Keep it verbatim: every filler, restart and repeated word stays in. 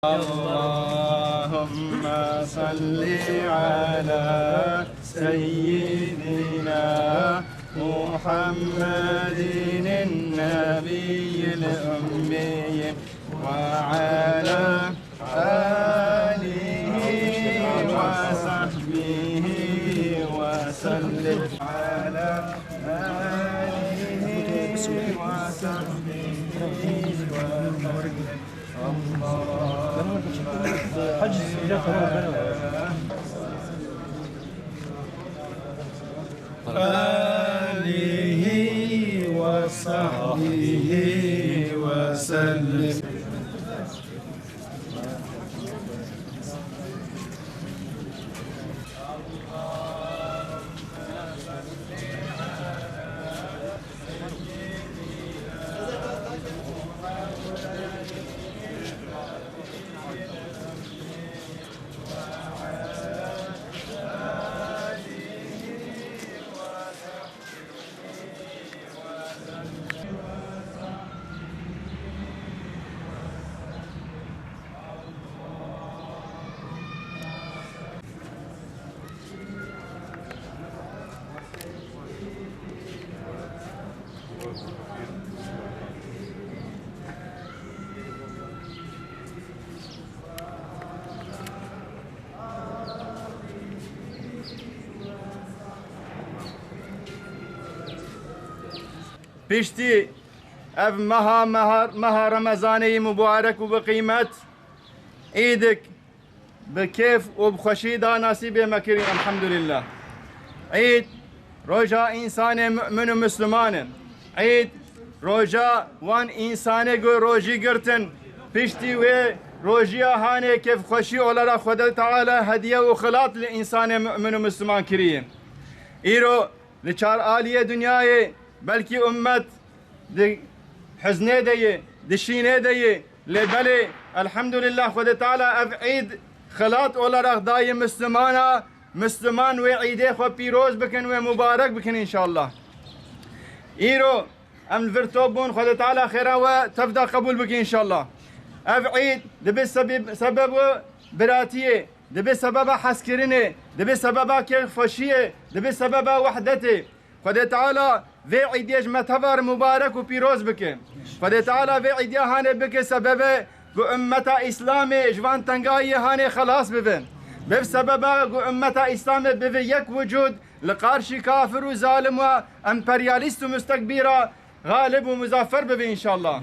اللهم صل على سيدنا محمد النبي الأمي وعلى آله وصحبه وسلم. على آله وصحبه وسلم. آله وصحبه وسلم. Piştî ev meha, meha, meha Remezanê yî mubarek û bi qîmet, îdik bi kêf û bi xweşî da nasîbê me kirî, elhamdulillah. Îd roja însanê mu'min û misliman e. Îd roja wan însanê ku rojî girtin, piştî wê rojiya hanê kêfxweşî olarak Xwedê Teala hediye û xilat li însanê mu'min û misliman kiriye. Îro li çar aliyê dinyayê belkî ummet di hiznê de ye, di şînê de ye. Lê belê, elhamdulillah, Xwedê Teala ev îd xilat olarak dayê Mislimana, Misliman wê îdê xwe pîroz bikin, wê mubarek bikin înşallah. Îro em li vir top bûn, Xwedê Teala xêra we tev da qebûl bike înşallah. Ev îd dibe sebeb, sebeb û biratiyê, dibe sebeba hezkirinê, dibe sebeba kêfxweşiyê, dibe sebeba wehdetê. Xwedê Teala vê îdê ji me tev re mubarek û pîroz bike. Xwedê Teala vê îdê hanê bike sebebe ku ummeta Îslamê ji van tengayiyê hanê xelas bibe. Bi vê sebeba ku ummeta Îslamê bibe yek wicûd li qarşî kafir û zalim û emperyalîst û mustekbîra galib û muzafer bibe înşallah.